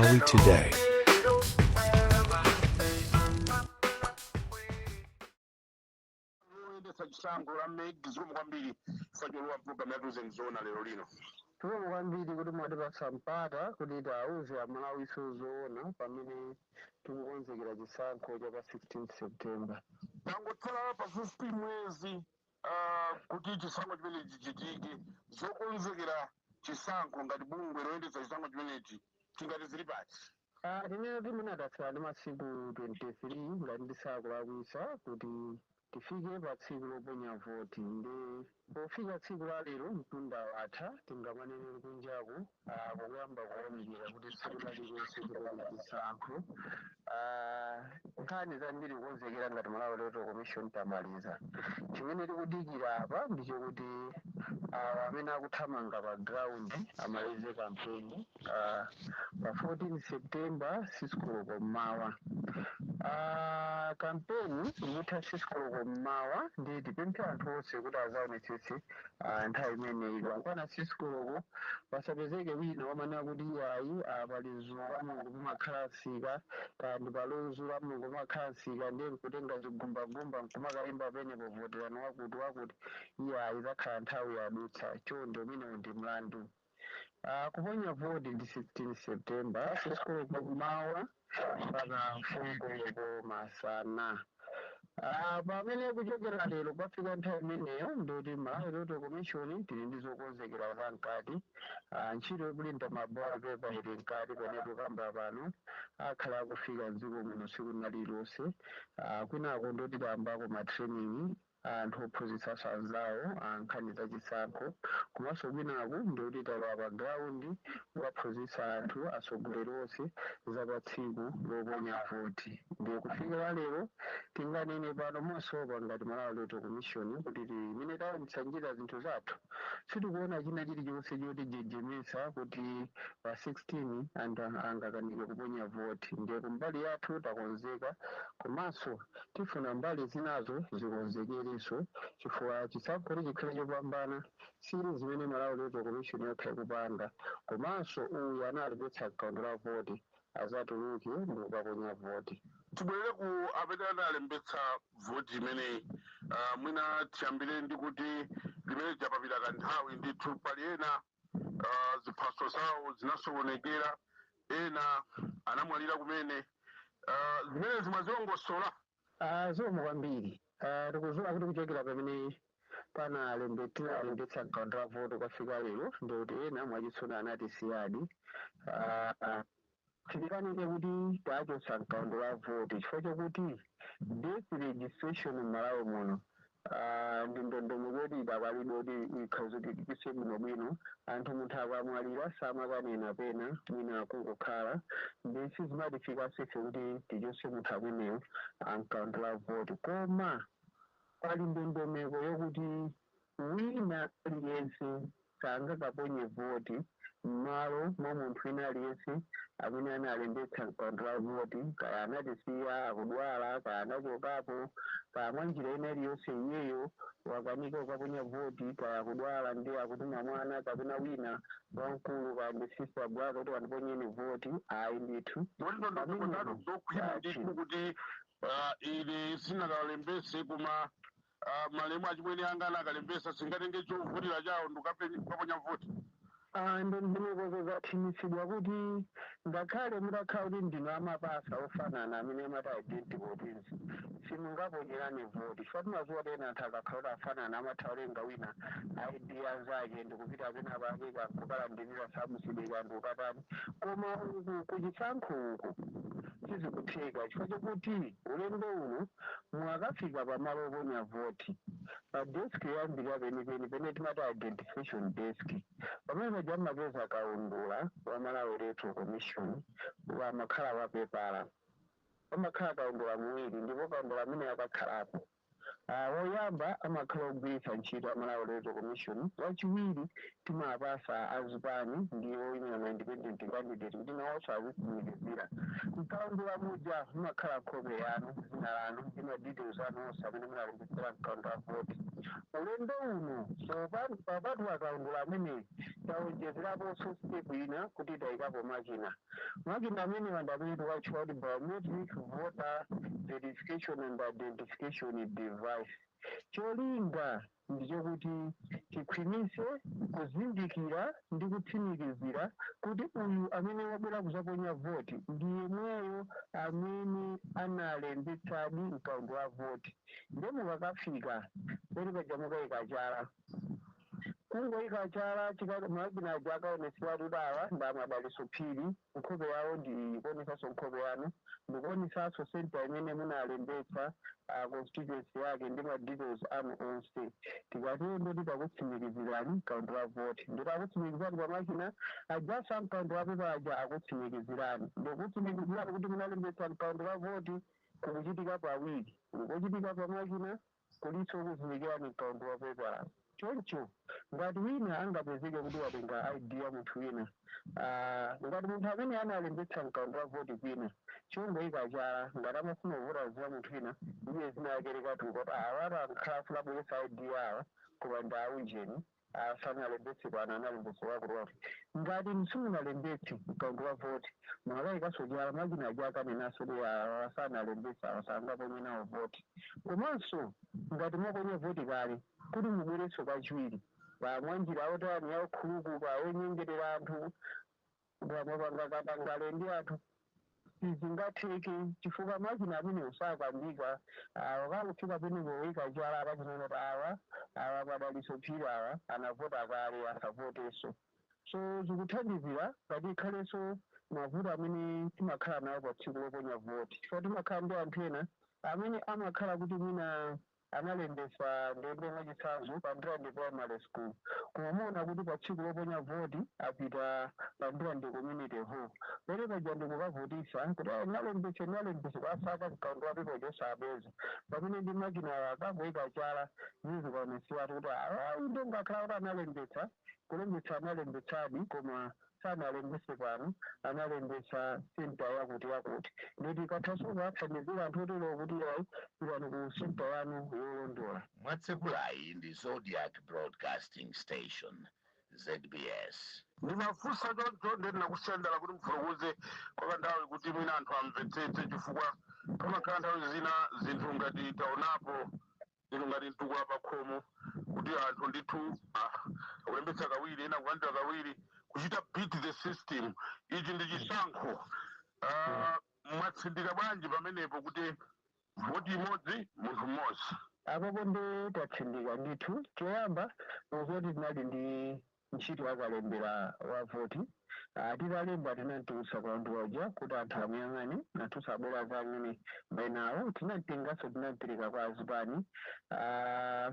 Malawi Today. Oyendetsa chisankho la MEC, zikomo kwambiri chifukwa cholowa mpulogalamu ya Tiuzeni Zoona lero lino. Zikomo kwambiri kuti mwatipatsa mpata kuti tiauze Amalawiso zoona pamene tikukonzekera chisankho cha pa 16 September. Tangotsala pafupifupi mwezi kuti chisankho chimenechi chichitike. Zokonzekera chisankho ngati bungwe loyendetsa chisankho chimenechi tingati zili pati? Tinene kuti munatatsala ndi masiku 23, ngati ndisakulakwisa, kuti tifike pa tsiku loponya voti. Ndi pofika tsiku la lero mtunda watha, tingamaneneri kunjaku kukuyamba kuonekera kuti tsiku lalilonse tiponya chisankho. Nkhani zambiri kukonzekera ngati Malawi Electoral Commission tamaliza. Chimene tikudikira apa ndichokuti awa amene akuthamanga pa ground amalize kampeni pa 14 September 6 koloko mmawa. Kampeni ikutha 6 koloko mmawa, ndi tipemphe anthu onse kuti azaonetsetse nthawi imeneyi ikakwana 6 koloko pasapezeke wina wamanena kuti iyayi, pali zuwa la Mulungu pamakhala msika, kandi palozu la Mulungu pamakhala msika, ndiye nkutenga zigumbagumba nkumakayimba penepo, "Voterani wakuti wakuti." Iyayi, zakhala nthawi yadutsa. Chonde, umenewo ndi mlandu. Kuponya voti ndi 16 September 6 koloko mmawa mpaka 4 koloko masana. Pamene kuchokera lero kwafika nthawi imeneyo, ndoti Malawi Electoral Commission tili ndi zokonzekera zamkati. Ntchito yopulinta ma ballot paper ili mkati pamene tikamba pano, akhala akufika mdziko muno tsiku lililonse. Kwinako ndoti tayambako ma training, anthu ophunzitsanso anzawo nkhani za chisankho. Komanso kwinaku ndikuti talowa pa ground kukaphunzitsa anthu, atsogoleri onse, za pa tsiku loponya voti. Ndiye kufikira lero tinganene pano mosopa ngati Malawi Electoral Commission kuti imene tayambitsa zinthu zathu, sitikuona china chilichonse chotijejemetsa kuti pa 16 anthu angakanike kuponya voti. Ndiye kumbali yathu takonzeka, komanso tifuna mbali zinazo zikonzekerenso, chifukwa chisankho chikhale chopambana sili zimene Malawi Electoral Commission yokha ikupanga, komanso uyu analembetsa kaundula la voti azatuluke ndi kukaponya voti. Tibwerere ku amene analembetsa voti imeneyi. Mwina tiyambire ndi kuti limene japapita kanthawi ndithu, pali ena ziphaso zawo zinasokonekera, ena anamwalira kumene. Zimene zimazilongosola? Zikomo kwambiri. Tikudziwa kuti kuchokera pamene tinalembetsa kaundula la voto kwafika lero, ndikuti ena mwachitsono anatisiyadi. Tilikanike kuti tachotsa mkaundula la voti chifukwa chokuti death registration m'Malawi muno ndi ndondomeko yoti idakalibe kuti ikhazikitse bwinobwino. Anthu, munthu akamwalira samakanena pena, mwina kungokhala, ndi sizimatifikanso ife kuti tichotse munthu ameneyo mkaundula la voti. Koma pali ndondomeko yokuti wina aliyense sangakaponye voti m'malo mwa munthu wina aliyense amene analembetsa mkaundula la voti, kaya anatisiya, akudwala, kaya anachokapo, kaya mwa njira ina iliyonse iyeyo wakanika kukaponya voti, kaya akudwala ndi akutuma mwana kapena wina wamkulu, kaya ndi sister, brother, kuti wandiponyeni voti. Ayi ndithu. Moti ndondomeko zanu zokhwima ndithu kuti ine sinakalembese, koma malemu achimwene anga anakalembesa, singatenge chovotera chawo ndikukaponya voti? Ndondomekozo zathimitsidwa kuti ngakhale mutakhala kuti ndinu amapasa ofanana, amene amati identical twins, simungaponyerane voti, chifukwa timadziwa tena anthu akakhala kuti afanana amatha kulenga wina ID anzake ndikupita pena pake kankukalandirira subsidy kandi ukatani. Koma uku kuchisankho uku sizikutheka, chifukwa chokuti ulendo uno mwakafika pamalo oponya voti, pa desk yoyambirira penipeni pene timati identification desk, pamene paja mumapeza kaundula wa Malawi Electoral Commission wamakhala wapepala. Pamakhala kaundula muwiri, ndipo kaundula amene akakhalapo, woyamba amakhala ogwiritsa ntchito a Malawi Electoral Commission, wachiwiri timapasa azipani ndi oyimira ma independent candidate kuti nawonso azitsimikizira. Mkaundula muja mumakhala nkhope yanu, dzina lanu ndi ma details anu onse amene munalembetsera mkaundula voti. Ulendo uno popatula kaundula amene, taonjezeraponso step ina kuti tayikapo makina. Makina amene wandamene tikatchula kuti biometric voter verification and identification device. Cholinga ndichokuti tikhwimise kuzindikira ndi kutsimikizira kuti uyu amene wabwera kuzaponya voti ndi yemweyo amene analembetsadi mkaundula wa voti. Ndiye mukakafika pene paja, mukayika chala, kungoyika chala, makina aja akaonesera kuti awa ndi amadaliso Phiri, nkhope yawo ndi iyi, kuonesanso nkhope yanu, ndikuonesanso center imene munalembetsa, constituency yake ndi ma details anu onse. Tikatero ndoti takutsimikizirani kaundula wa voti. Ndoti akutsimikizirani pa makina ajaso, amkaundula wa pepa aja akutsimikizirani, ndikutsimikizirani kuti munalembetsa mkaundula wa voti. Kukuchitika pawiri, kukuchitika pa makina, kulinso kuzindikirani mkaundula wa pepa. Choncho ngati wina angapezeke kuti watenga ID ya munthu wina, ngati munthu amene analembetsa mkaundula wa voti kwina, chongoyika chala, ngati amafuna kuvota za munthu wina, ndiye zina yake likatuluka kuti awata ankhala afuna abweresa ID yawo, koma ndi aujeni, sanalembetse pano, analembetse wakuti. Ngati simunalembetse mkaundula wa voti, mwakayikaso chala, makina aja akanenaso kuti awa sanalembetse, awa sangaponye nawo voti. Komanso ngati mwaponya voti kale, kuti mubwerenso kachiwiri pamwanjira otani yaukhuluku payonyengerera anthu, pamapanga katangale ndi anthu, sizingatheke, chifukwa makina amene usakambika wakangofika penepo uyika chala, akachinena kuti awa padaliso Phiri, awa anavota kale, asavotenso. So zikuthandizira ngati ikhalenso mavuto amene timakhala nawo pa tsiku loponya voti, chifukwa timakhala ndi anthu ena amene amakhala kuti mwina analembesa ndende, mwachitsanzo pa Ndirande Primary School, koma muona kuti pa tsiku loponya voti apita pa Ndirande Community Hall. Pene paja ndikukavotisa kuti nalembese, nalembese, kwasaka mkaundula wa pepa chosapeza, pamene ndi makina akangoyika chala, zizikaoneseratu kuti ayi, ndongakhala kuti analembetsa, kulembetsa analembetsadi, koma sanalembese pano, analembetsa center yakuti yakuti. Ndoti kathaso kuwathandizira anthu otero kuti ayi, pitani ku center yanu yolondola. Mwatsekulayi ndi Zodiac Broadcasting Station, ZBS. Ndinafunsa choncho, ndinakusendera kuti mfurukuze kwa kanthawi kuti mwina anthu amvetsetse, chifukwa pamakhala nthawi zina zinthu ngati taonapo zinthu ngati mtukula pa khomo, kuti anthu ndithu kulembetsa kawiri, ena kulandira kawiri, kuchita beat the system. Ichi ndi chisankho. Mwatsindika bwanji pamenepo kuti voti imodzi, munthu mmodzi? Apopo ndi tatsindika ndithu. Choyamba muzoti tinali ndi ntchito yakalembera wa voti. Titalemba, tinamtulutsa kaundula uja kuti anthu amuyang'ane, anthu abwera zang'ane maina. Tinamtenganso, tinampereka kwa azipani.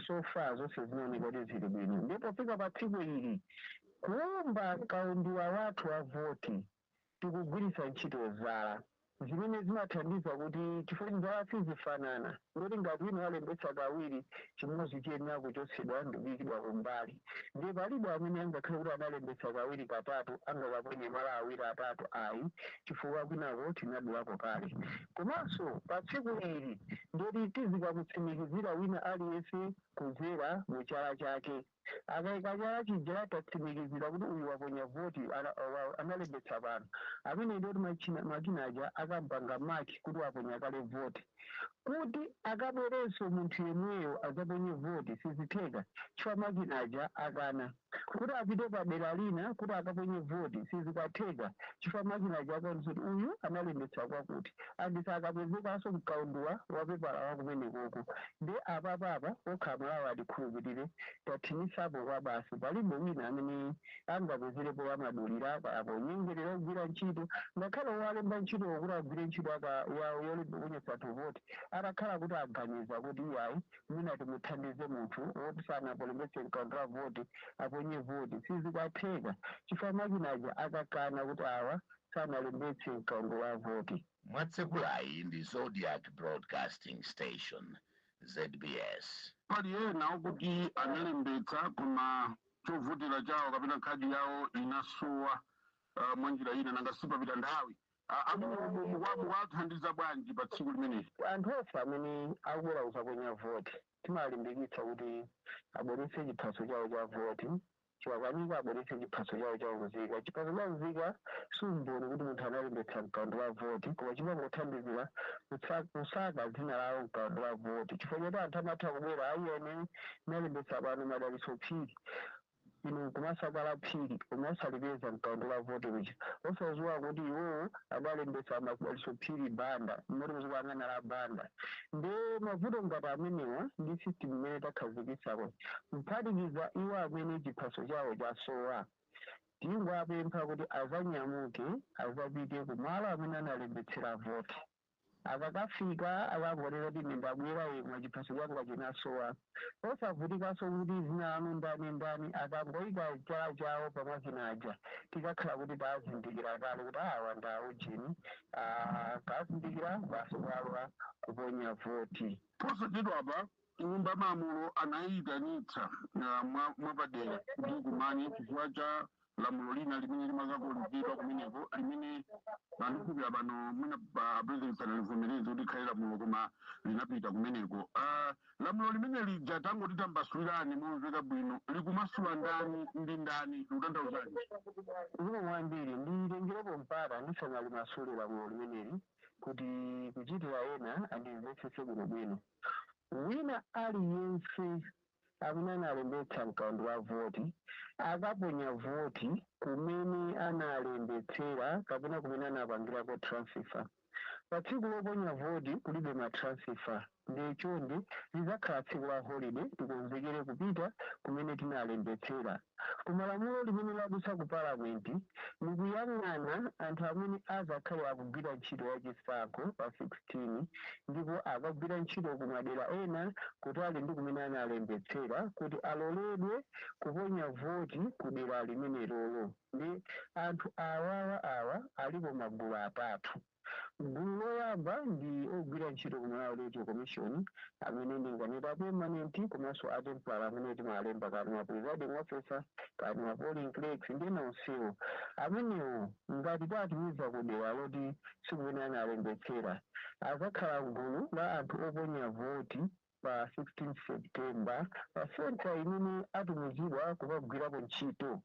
So far zonse zinaoneka kuti zili bwino. Ndipo pofika pa tsiku ili, kuwumba kaundula wathu wa voti, tikugwiritsa ntchito zala zimene zimathandiza kuti, chifukwa zala sizifanana, ngoti ngati wina walembetsa kawiri, chimodzi chiyenera kuchotsedwa ndikuyikidwa kumbali. Ndiye palibe amene angakhale kuti analembetsa kawiri, katatu, angakaponye malo awiri, atatu, ayi, chifukwa kwinako tinadulako kale. Komanso pa tsiku ili ndoti tizikamutsimikizira wina aliyense kudzera mu chala chake. Akayika chala chija, tatsimikizira kuti uyu waponya voti, analembetsa pano. Amene ndoti makina aja akampanga mark kuti waponya kale voti. Kuti akabwerenso munthu yemweyo adzaponye voti sizitheka, chifukwa makina aja akana. Kuti apite padera lina kuti akaponye voti sizikatheka, chifukwa makina aja akaonesa kuti uyu analembetsa kwakuti, andisa akapezekanso mkaundula wapepala wakumenekoko. Ndi apapapa okha Malawi atikhulupirire, tathinisapo kwa basi. Palibe wina amene angapezerepo amadulira aponyengerera kugwira ntchito, ngakhale wowalemba ntchito kuti agwire ntchito aka yawo yokunyetsa anthu voti, atakhala kuti aganiza kuti iyayi, mwina timuthandize munthu woti sanapolembetse mkaundula voti aponye voti, sizikatheka, chifukwa makina aja akakana kuti awa sanalembetse mkaundula wa voti. Mwatsekulayi ndi Zodiac Broadcasting Station, ZBS. Pali ena okuti analembetsa, koma chovutira chawo kapena khadi yawo inasowa mwanjira ina, nanga sipapita nthawi. Amene mukwathandiza bwanji pa tsiku limeneli? Anthu onse amene akubwera kuzaponya voti, Timalimbikitsa kuti abweretse chiphaso chawo cha voti. Chiwakanika, abweretse chiphaso chawo cha unzika. Chiphaso cha unzika siumboni kuti munthu analembetsa mkaundula wa voti, koma chimangothandizira kusaka dzina lawo mkaundula wa voti, chifukwa choti anthu amatha kubwera, "Ayi, ene nalembetsa pano Madalitso Phiri," inu kumasakala Phiri koma osalipeza mkaundula wa voti kuja, osadziwa kuti iwowo adalembetsa Madalitso Phiri Banda, mmoti muzikuyang'ana la Banda. Ndi mavuto ngati amenewa ndi system imene takhazikitsako. Kuphatikiza iwo amene chiphaso chawo chasowa, tingwapempha kuti azanyamuke, azapite kumalo amene analembetsera voti. Akakafika akabonera kuti, "Ndabwera imwe, chiphaso changa chinasowa," osavutikanso kuti zina lanu ndani ndani. Akangoyika chala chawo pamakinaja, tikakhala kuti tazindikira kale kuti awa ndi aujini. Kazindikira basi, kwalwa kuponya voti. Posachedwapa Nyumba Malamulo anayitanitsa mwapadera kuti kumane chifukwa cha lamulo lina limene limakakonzedwa kumeneko, limene pandikhulupira pano mwina pa president sanalivomereze kuti likhale lamulo, koma linapita kumeneko. Lamulo limene lija, tangoti tambasulirani momveka bwino, likumasula ndani ndi ndani, likutanthauzanji? Zikomo kwambiri. Nditengerepo mpata ndisanalimasule lamulo limeneli kuti kuchitira ena andimvetsetse bwinobwino. Wina aliyense amene analembetsa mkaundula wa voti akaponya voti kumene analembetsera kapena kumene anapangirako transfer. Pa tsiku loponya voti kulibe ma transfer, ndi chonde lidzakhala tsiku la holiday, tikonzekere kupita kumene tinalembetsera. Koma lamulo limene ladutsa ku Palamenti likuyang'ana anthu amene azakhale akugwira ntchito yachisankho pa 16, ndipo akagwira ntchito ku madera ena kutali ndi kumene analembetsera, kuti aloledwe kuponya voti ku dera limenelolo. Ndi anthu awawa, awa alipo magulu atatu. Gulu loyamba ndi ogwira ntchito ku Malawi Electoral Commission, amene ndinganena permanent komanso a temporary, amene timalemba kani ma presiding officer, kani ma polling clerks ndi ena onsewo. Amenewo ngati tatumiza ku dera loti sikumene analembetsera, azakhala gulu la anthu oponya voti pa 16 September pa center imene atumizidwa kukagwirako ntchito.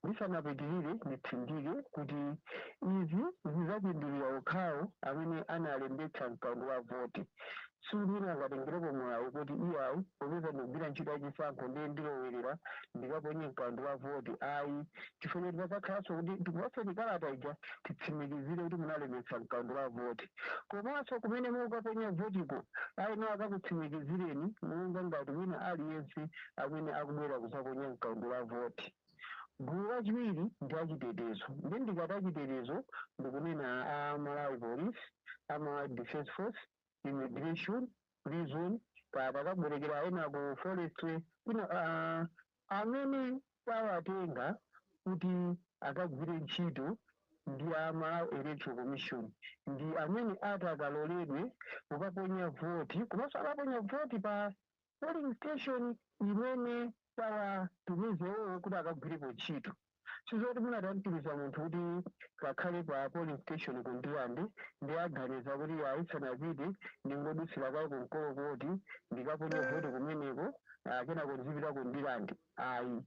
Ndisanapitirire, nditsindike kuti izi zidzapindulira okhawo amene analembetsa mkaundula wa voti. Sikuti angatengerepo mwayi kuti, "Iyayi, popeza ndikugwira ntchito yachisankho, ndiye ndilowerera ndikaponye mkaundula wa voti," ayi, chifukwa choti pazakhalanso kuti tikupatseni kalata ija, titsimikizire kuti munalembetsa mkaundula wa voti, komanso kumene mukaponya votiko ayi akakutsimikizireni monga ngati wina aliyense amene akubwera kuzaponya mkaundula wa voti. Gulu lachiwiri ndi achitetezo. Ndi ndikati achitetezo, ndikunena a Malawi Police, a Malawi Defence Force, immigration, prison, pakabwerekera ena ku forestry kwina, amene tawatenga kuti akagwire ntchito ndi a Malawi Electoral Commission, ndi amene ati akaloledwe kukaponya voti, komanso akaponya voti pa polling station imene tawatumizewo kuti akagwirepo ntchito. Sizoti munatamtumiza munthu kuti kakhale pa polling station ku Ndilande, ndi aganiza kuti, "Ayi, sanapite, ndingodutsira kaye ku Nkolokoti ndikaponya voti kumeneko, kenako ndizipita ku Ndilande," ayi.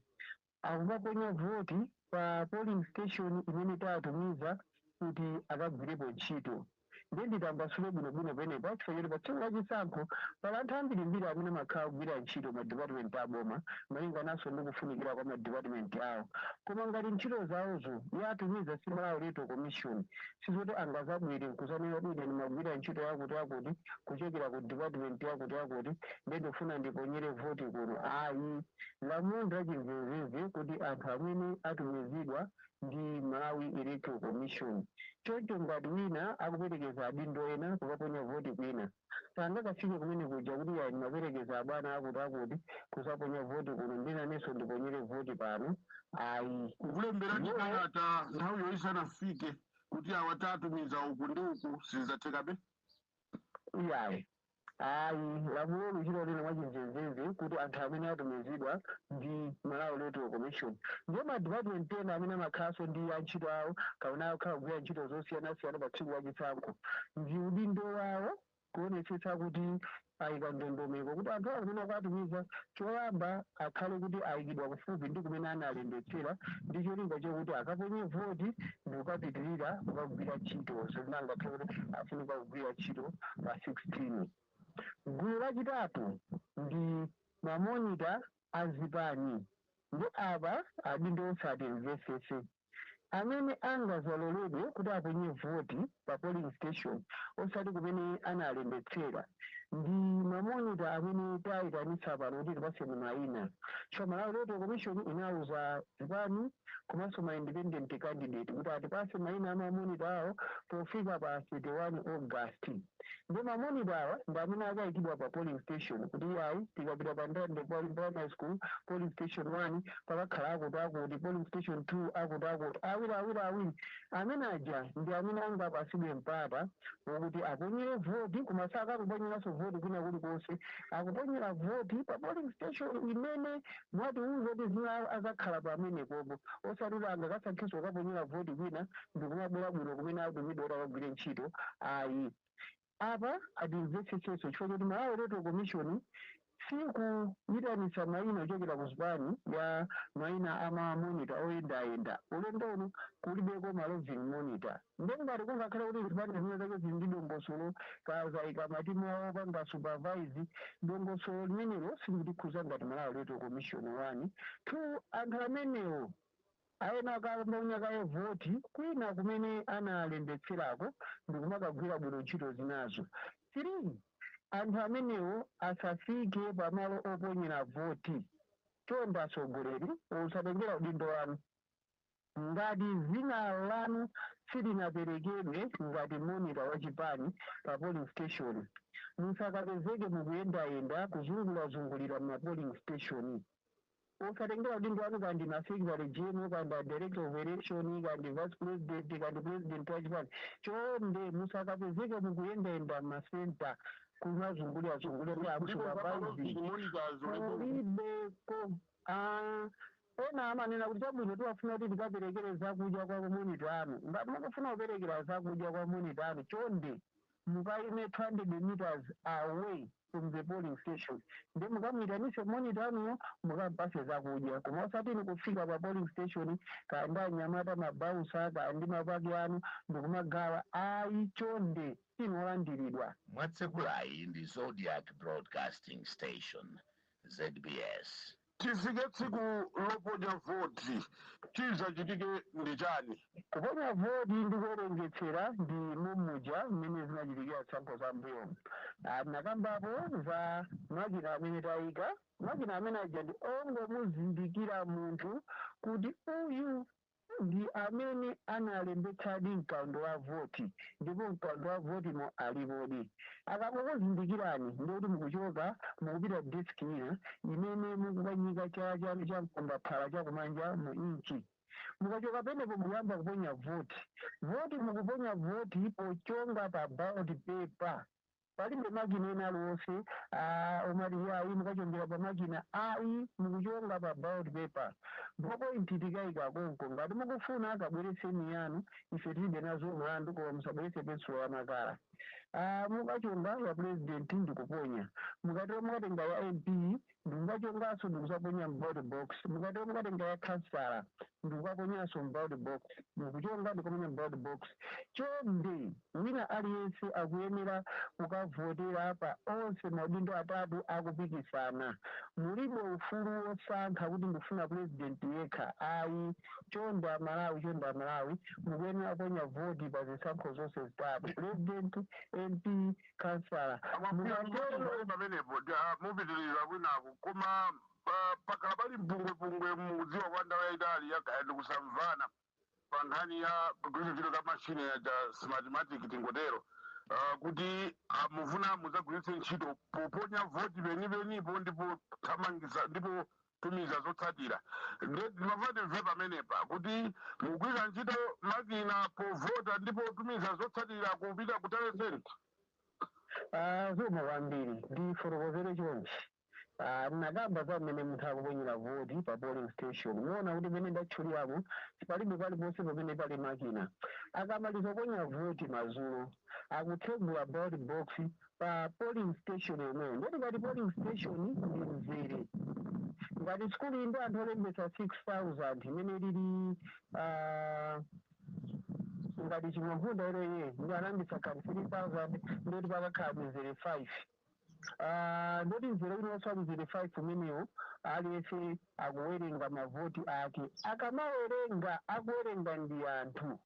Akukaponya voti pa polling station imene tatumiza kuti akagwirepo ntchito. Ndiye nditambasule bwinobwino penepa, chifukwa choti pa tsiku lachisankho pali anthu ambirimbiri amene amakhala kugwira ntchito ma department aboma, malingananso ndi kufunikira kwa ma department awo. Koma ngati ntchito zawozo yatumiza si Malawi Electoral Commission, sizoti angazabwere nkuzanena kuti, "Ine ndimagwira ntchito yakuti yakuti kuchokera ku department yakuti yakuti, ndiye ndifuna ndiponyere voti kuno," ayi. Lamulo lachimvemvemve kuti anthu amene atumizidwa ndi Malawi Electoral Commission. Choncho ngati wina akuperekeza adindo ena kukaponya voti kwina, sangakafike kumene kuja kuti, "Yayi, ndimaperekeza abwana akuti akuti kusaponya voti kuno, ndinanenso ndiponyere voti pano," ayi. Kukulembera chikalata nthawi yoisanafike kuti awa tatumiza uku ndi uku, sizidzathekabe? Iyayi, ayi. Lamulo lichita mwachimvemvemve kuti anthu amene atumizidwa ndi Malawi Electoral Commission. Ndiye ma department ena amene amakhalanso ndi antchito awo kapena akhala kugwira ntchito zosiyanasiyana pa tsiku lachisankho, ndi udindo wawo. Kuonetsetsa kuti ayika ndondomeko kuti anthu akumene akuatumiza, choyamba akhale kuti ayikidwa kufupi ndi kumene analembetsera, ndi cholinga chokuti akaponye voti ndi kukapitirira kukagwira ntchito zimene angakhale kuti afunika kugwira ntchito pa 16. Gulu lachitatu ndi ma monitor azipani. Ndi apa adindo osati mvesese amene angazaloledwe kuti aponye voti pa polling station osati kumene analembetsera ndi ma monitor amene tayitanitsa pano kuti tipaseni mayina. So Malawi Electoral Commission inauza zipani komanso ma independent candidate kuti atipase mayina a ma monitor awo pofika pa 31 August. Ndi ma monitor awa ndi amene akayikidwa pa polling station kuti ayi, tikapita pa Ndande Primary School, polling station 1 pakakhala akuti akuti, polling station 2 akuti akuti, awiri awiri awiri. Amene aja ndi amene angapasidwe mpata wokuti aponyere voti, koma sakakuponyeranso voti kwina kulikonse, akuponyera voti pa polling station imene mwatiuza kuti zina azakhala pamenepopo, osati kuti angakasankhiso kukaponyera voti kwina ndikumabwera bwino kumene atumidwa kuti akagwire ntchito, ayi. Apa atimvetsetsenso chifukwa choti Malawi Electoral Commission sikuyitanitsa mayina ochokera ku zipani ya mayina a ma monitor oyendayenda. Ulendo uno kulibeko ma roving monitor. Ndengati kungakhale kuti zipani zimene zake zili ndi dongosolo, kazayika matimu awo panga supervise, dongosolo limenelo silikutikhuza ngati Malawi Electoral Commission. One, two, anthu amenewo ayena akaponya kaye voti kwina kumene analembetserako ndikumakagwira bwino ntchito zinazo. Three, anthu amenewo asafike pamalo oponyera voti. Chonde atsogoleri, usatengera udindo wanu, ngati zina lanu silinaperekedwe ngati monitor wachipani pa polling station, musakapezeke mukuyendayenda kuzungurazungulira ma polling station. Usatengera udindo wanu, kandi na secretary general, kandi director of election, kandi vice president, kandi president wachipani, chonde musakapezeke mukuyendayenda ma center kumazungulira zungulira Ndipo akusupervise. Monitors ulendo. Kulibeko. Ah, ena amanena kuti chabwino, tiwafuna kuti tikaperekere zakudya kwa monitor anu. Ngati mukufuna kuperekera zakudya kwa monitor anu, chonde mukayime 200 meters away from the polling station, ndi mukamuyitanise monitor anuyo, mukampase zakudya, koma osati kufika pa polling station kandi anyamata ma bouncer kandi mapaki anu ndikumagawa, ayi, chonde, tinolandiridwa. Mwatsekulayi ndi Zodiac Broadcasting Station, ZBS. Tifike tsiku loponya voti, chizachitike ndi chani? Kuponya voti ndi kuwerengetsera ndi mumuja mmene zinachitikira zisankho za mbuyomu. Nakambapo za makina amene tayika. Makina amene aja ndi ongomuzindikira munthu kuti uyu ndi amene analembetsadi mkaundula wa voti, ndipo mkaundula wa votimo alipodi. Akangokuzindikirani, ndikuti mukuchoka mukupita desk ina imene mukukanyika chala chanu cha mkombaphala chakumanja mu inki. Mukachoka penepo mukuyamba kuponya voti. Voti mukuponya voti pochonga pa ballot paper. Palibe makina ena aliwonse omati ayi, mukachongera pa makina, ayi, mukuchonga pa ballot paper. Ballpoint tikayika konko. Ngati mukufuna, kabweretseni yanu, ife tilibe nazo mlandu, koma musabweretse pensulo ya makala. Mukachonga ya president ndikuponya. Mukatero mukatenga ya MP, ndikukachonganso ndikusaponya mballot box. Mukatero mukatenga ya kansala, ndikukaponyanso mballot box. Mukuchonga ndikuponya mballot box. Chonde, wina aliyense akuyenera kukavotera pa onse maudindo atatu akupikisana. Mulibe ufulu wosankha kuti ndikufuna president yekha, ayi. Chonde Amalawi, chonde Amalawi, mukuyenera kuponya voti pa zisankho zonse zitatu: president, MP, kansala. Mukatero Pamenepo mupitiriza kwinaku, koma pakhala pali mpungwepungwe, mukudziwa, kwa nthawi yayitali yakaya ndikusamvana pa nkhani ya kugwiritsa ntchito ka machine ya Smartmatic, tingotero, kuti mufuna mudzagwiritse ntchito poponya voti penipenipo ndipo thamangisa ndipo tumiza zotsatira. Ndimafuna timve pamenepa kuti mugwiritsa ntchito makina povota ndipo tumiza zotsatira kupita ku tally center. Zoma kwambiri, ndifotokozere chonchi. Nakamba za mmene munthu akuponyera voti pa polling station. Muona kuti pamene ndatchuliramo palibe paliponse pamene pali makina. Akamaliza kuponya voti madzulo, akutsegula ballot box pa polling station yomweyo. Ndoti ngati polling station ndi mzere, ngati sukulu ndi anthu olembetsa 6000 imene lili, ngati Chimwankhunda LA ndi analembetsa kani 3000, ndoti pakakhala mizere 5. Ndoti mzere uliwonse wa mizere 5 umenewo, aliyense akuwerenga mavoti ake. Akamawerenga, akuwerenga ndi anthu.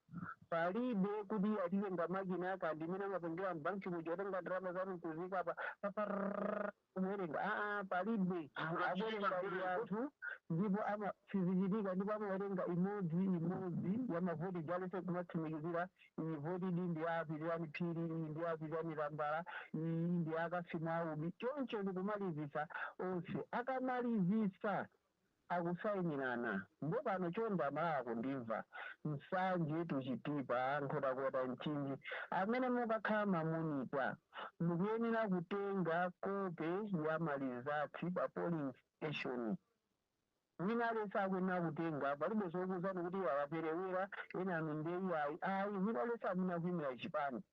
Palibe kuti atitenga makina kandi imene amapengera mbanki kuja, kutenga ndalama zanu kuzika pa paparrrr kuwerenga. Aa, palibe. Akuwerenga ndi anthu ndipo ama sizichitika, ndipo amawerenga imodzi imodzi ya mavoti jalese kumatsimikizira iyi voti idi ndi apitirani Phiri, iyi ndi apitirani Tambala, iyi ndi akasimu aubi, choncho ndikumalizisa onse. Akamalizisa, akusayinirana. Ndipo pano chonda malaya kundimva, Nsanje tuchitipa, Nkhotakota, Mchinji, amene mukakhala ma monitor, mukuyenera kutenga kope ya ma results pa polling station. Wina aliyense akuyenera kutenga. Palibe zokuuzani kuti awaperewera ena anu ndeyi, ayi, ayi. Wina aliyense amene akuyimira chipani,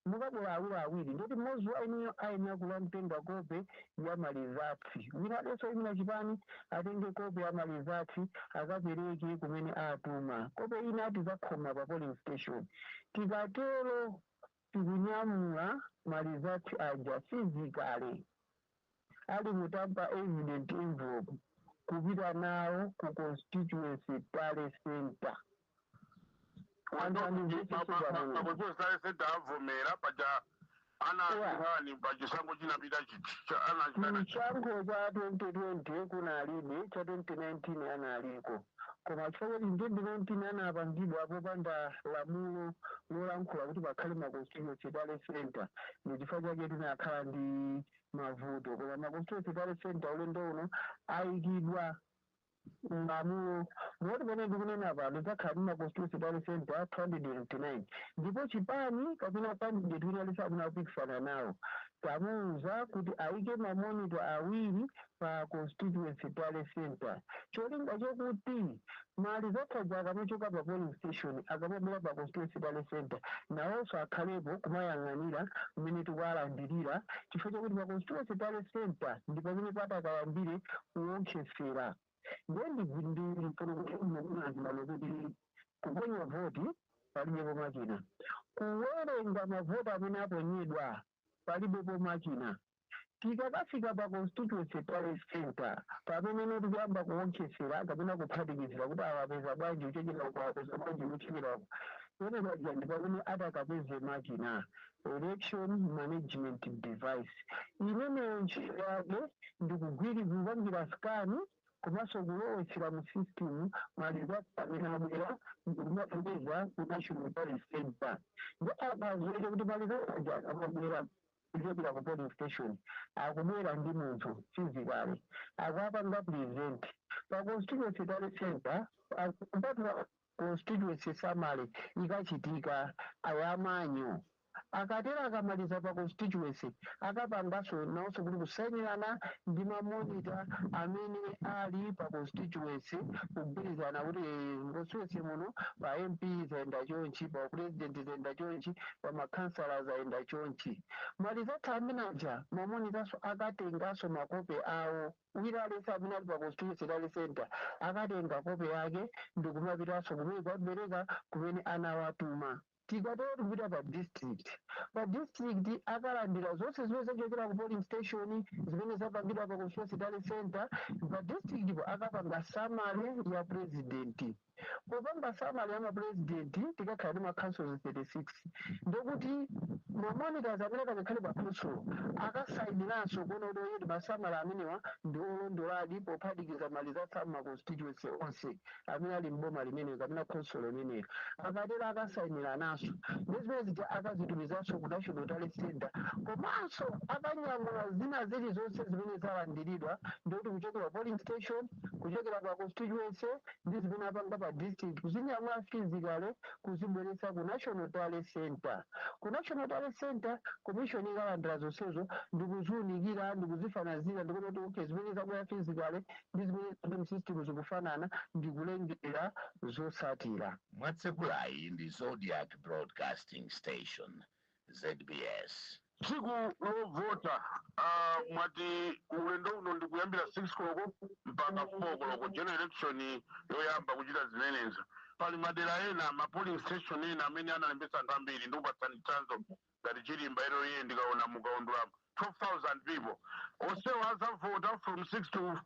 mukabwera awiri awiri, ndoti mmodzi wa inuyo ayenera kutenga kope ya ma results. Wina aliyense oyimira chipani atenge kope ya ma results, akapereke kumene atuma. Kope ina tizakhoma pa polling station. Tikatero, tikunyamula ma results aja physically ali mu tamper evident envelope kupita nawo ku constituency tally center. Anthu andimvetsetse pamene. Ma constituency center avomera paja ana nkhani pa chisankho chinapita anachitana. Chisankho cha 2020 kunalibe, cha 2019 analiko, koma chifukwa choti 2019 anapangidwa popanda lamulo lolankhula kuti pakhale ma constituency tally center, ndi chifukwa chake tinakhala ndi mavuto. Koma ma constituency tally center ulendo uno ayikidwa lamulo, moti pamene ndikunena pano tidzakhala ndi ma constituency tally center 289, ndipo chipani kapena candidate wina aliyense amene akupikisana nawo, tamuwuza kuti ayike ma monitor awiri pa constituency tally center, cholinga chokuti ma results aja akamachoka pa polling station, akamabwera pa constituency tally center, nawonso akhalepo kumayang'anira mmene tikuwalandirira, chifukwa chakuti pa constituency tally center ndi pamene patakayambire kuwonkhesera. Ndiye ndikuti kuti kuponya voti palibepo makina, kuwerenga mavoti amene aponyedwa palibepo makina. Tikakafika pa constituency tally center, pamene tikuyamba kuwonkhesera kapena kuphatikizira kuti awapeza bwanji kuchokera uko, awapeza bwanji kuchokera uko, pamene paja ndi pamene atakapeze makina, election management device imeneyo. Ntchito yake ndi kugwiri kupangira scan komanso kulowetsera mu system ma results amene abwera ndikumapeza ku national tally center. Ndi apazoite kuti ma results aja akamabwera kuchokera ku polling station, akubwera ndi munthu physically, akuapanga present pa constituency tally center. Kupatula constituency summary ikachitika ayamanyo, akatera akamaliza pa constituency, akapanganso nawonso kuti kusayinirana ndi ma monitor amene ali pa constituency, kugwirizana kuti constituency muno pa MP zayenda chonchi, pa president zayenda chonchi, pa makhansala zayenda chonchi. Ma results amene aja ma monitornso akatenganso makope awo. Wina aliyense amene ali pa constituency tally center akatenga kope yake ndikumapitanso kumene kukapereka kumene anawatuma. Tikatero tikupita pa district. Pa district akalandira zonse zimene zachokera ku polling station, zimene zapangidwa pa constituency tally center. Pa district po akapanga summary ya president. Popanga summary ya ma president, tikakhala ndi ma councils 36, ndekuti ma monitors amene akakhale pa council akasayiniranso kuona kuti oyedi ma summary amenewa ndi olondoladi, pophatikiza ma results a ma constituency onse amene ali mboma limeneyo kapena council imeneyo. Akatero akasayinirananso, ndi zimene zija akazitumizanso ku national tally center. Komanso akanyamula zina zilizonse zimene zalandiridwa, ndikuti kuchokera polling station, kuchokera pa constituency, ndi zimene apanga. pa district kuzinyamula physically kuzibweretsa ku National Tally Center. Ku National Tally Center, commission ikalandira zonsezo ndikuziunikira, ndikuzifanazira, ndikuona kuti okay, zimene zabwera physically ndi zimene zili mu system zikufanana, ndikulengera zotsatira. Mwatsekulayi ndi Zodiac Broadcasting Station, ZBS. Tsiku lovota, mwati ulendo uno ndikuyambira 6 koloko mpaka 4 koloko, general election yoyamba kuchita zimenezo. Pali madera ena, ma polling station ena amene analembetsa anthu ambiri. Ndikupatsani chitsanzo, ngati Chirimba ero iye ndikaona mukaundulamo 12,000 people, onsewo azavota from 6 to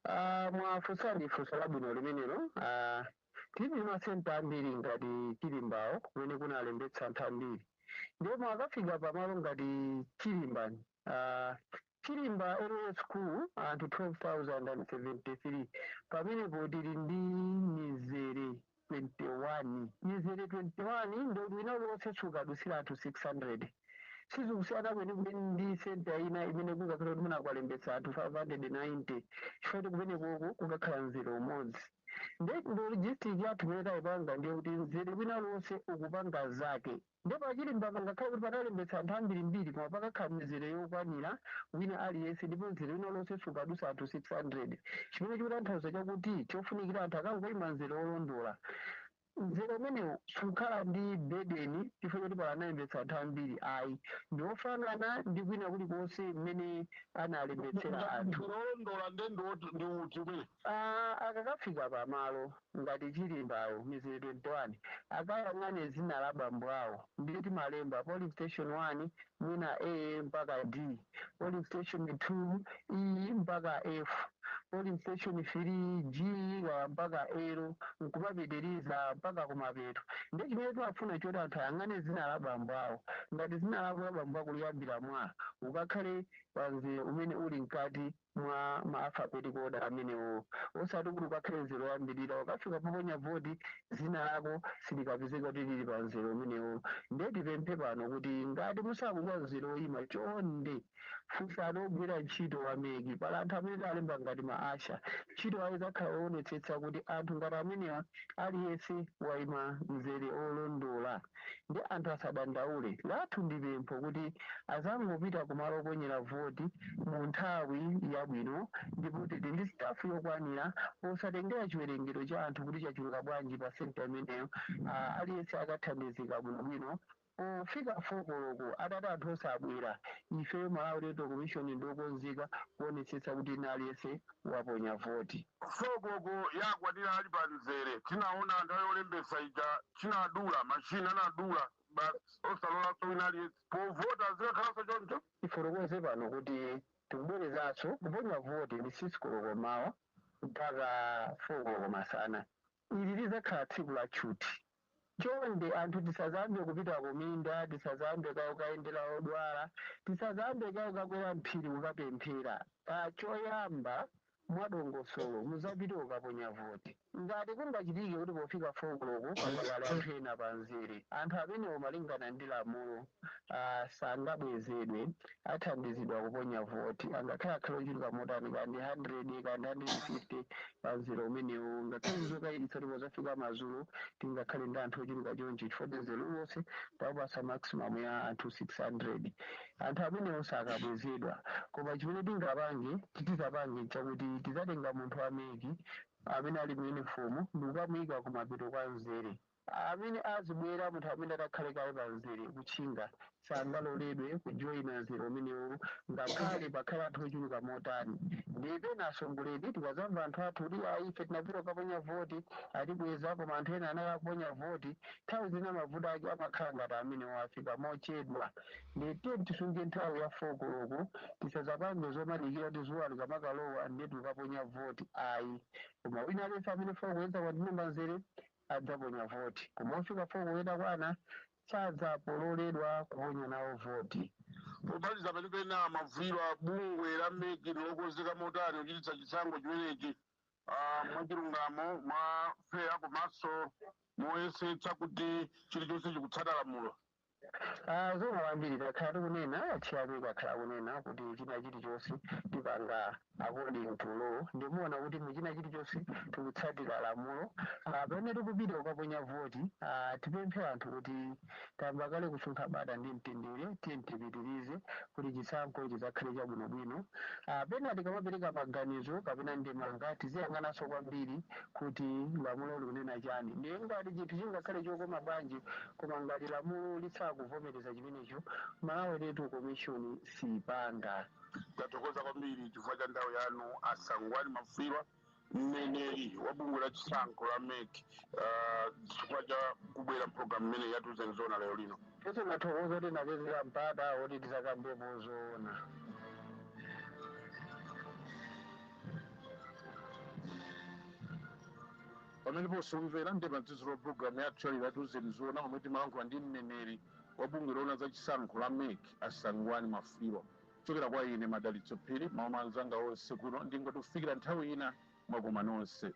4? Mwafunsani funso labwino limenelo. Tili ndi masenta ambiri ngati Chirimbawo kumene kunalembetsa anthu ambiri, ndipo mwakafika pamalo ngati Chirimbani, Chirimba area school, anthu 12,073, pamenepo tili ndi mizere 21, mizere 21, ndikuti wina uliwonse sukadusira anthu 600. Sizikusiyana kwenikweni ndi senta ina imene kungakhala kuti munakwalembetsa anthu 590, chifukwa kumenekoko kukakhala mzere umodzi. Nde logistic yathu imene tayipanga ndiye kuti mzere wina uliwonse ukupanga zake. Ndipo paChirimba ngakhale kuti panalembetsa anthu ambirimbiri, koma pakakhala mizere yokwanira wina aliyense, ndipo mzere wina uliwonse sukadusa anthu 600, chimene chikutanthauza chakuti chofunikira anthu akangoyima mzere wolondola. Mzere umenewu sukhala ndi burden chifukwa choti pala analembetsa anthu ambiri, ayi, ndi ofanana ndi kwina kulikonse mmene analembetsera anthu. Olondola nde ndi uti umene? Akakafika pamalo ngati Chirimbawo, mizere 21, akayang'ane zina la bambo awo. Ndiye timalemba polling station 1 mwina A mpaka D, polling station 2 E mpaka F, polling station 3 G mpaka L, nkumapitiriza mpaka kumapeto. Ndiye chimene timafuna choti anthu ayang'ane zina la bambo awo. Ngati zina lako la bambo ako liyambira mwa, ukakhale pamzere umene uli mkati mwa ma alphabetical order amenewo, osati kuti ukakhale mzere woyambirira, ukafika poponya voti zina lako silikapezeka kuti lili pa mzere umenewo. Ndiye tipemphe pano kuti ngati musakudziwa mzere woyima, chonde funsani ogwira ntchito wa MEC. Pala anthu amene talemba ngati ma usher, ntchito yawo izakhala woonetsetsa kuti anthu ngati amenewa aliyense wayima mzere olondola. Ndi anthu asadandaule. Lathu ndi pempho kuti azangopita kumalo oponyera voti mu nthawi yabwino, ndipo tili ndi staff yokwanira posatengera chiwerengero cha anthu kuti chachuluka bwanji pa senta imeneyo. Aliyense akathandizika bwinobwino. Pofika 4 koloko, atati anthu osabwera, ifeyo Malawi Electoral Commission ndiokonzeka kuonetsetsa kuti ina aliyense waponya voti. 4 koloko yakwanira ali pa mzere. Tinaona anthu ayolembesa ija chinadula machine, anadula basi, osalolanso wina aliyense. Povota zikakhalanso choncho? Tifotokoze pano kuti tikubwerezanso, kuponya voti ndi 6 koloko mawa mpaka 4 koloko masana. Ili lizakhala tsiku la tchuti. Chonde anthu tisazambe kupita kuminda, tisazambe kayendera odwala, tisazambe kakwera mphiri kukapemphera. Pa choyamba mwadongosolo muzapite kukaponya voti. Ngati kungachitike kuti pofika 4 koloko pakakale anthu ena panzere, anthu amenewo malingana ndi lamulo sangabwezedwe, athandizidwa kuponya voti, angakhale akhale ochuluka motani, kandi 100 kandi 150 panzere umenewo. Ngakhale zokayikitsa kuti pozafika madzulo tingakhale ndi anthu ochuluka chonchi, chifukwa mzere uliwonse takupasa maximum ya anthu 600. Anthu amenewo sakabwezedwa, koma chimene tingapange, titizapange chakuti tizatenga munthu wa MEC amene ali mu uniform ndikukamuyika kumapeto kwa mzere. Amene azibwera, munthu amene atakhale kale pa mzere kutchinga, sangaloledwe kujoyina mzere umenewo ngakhale pakhale anthu ochuluka motani. Ndipenaso nguledi tikazamva anthu athu kuti ayi, ife tinapita kukaponya voti, atibweza, koma anthu ena anali akuponya voti. Nthawi zina mavuto ake amakhala ngati amenewo, afika mochedwa. Ndiye tisunge nthawi ya 4 koloko, tisazapange zomadikira kuti zuwa likamakalowa ndiye tikaponya voti, ayi. Koma wina aliyense amene 4 kuyeza kwandinumba mzere adzaponya voti, koma ofika 4 kuyenda kwana sadzapololedwa kuponya nawo voti. Popaliza penipena mavwiro, bungwe la MEC lokonzeka motani kuchititsa chisankho chimenechi mwachilungamo, mwa fair, komanso moyesetsa kuti chilichonse chikutsata lamulo? Zomwe kwambiri takhala tikunena, chiyambi kakhala kunena kuti china chilichonse tipanga according to law. Ndimuona kuti muchina chilichonse tikutsatira lamulo. Pamene tikupita kukaponya voti, tipemphe anthu kuti tamba kale kusuntha bata ndi mtendere, tiye tipitirize kuti chisankho chizakhale chabwinobwino. Pena tikamapereka maganizo kapena ndemanga, tiziyang'ananso kwambiri kuti lamulo likunena chani. Ndiye ngati chinthu chingakhale chokoma bwanji, koma ngati lamulo lisakuvomereza chimenecho, Malawi Electoral Commission sipanga. Tathokoza kwambiri chifukwa cha nthawi yanu, Asangwani Mafulirwa, mneneri wa bungwe la chisankho la MEC, chifukwa cha kubwera mpulogalamu imene ya Tiuzeni Zoona lero lino. Ese nathokoza kuti napezeka mpata woti tizakambepo zoona. Pameneponso kumvera ndi pamtsiriziro wa pulogalamu yathu yalero Tiuzeni Zoona, omwe timalankhula ndi mneneri wa bungwe loona za chisankho la MEC, Asangwani Mafulirwa. Kuchokera kwa ine Madalitso Phiri, mawu anzanga onse kuno, ndingoti kufikira nthawi ina, mwakoma nonse.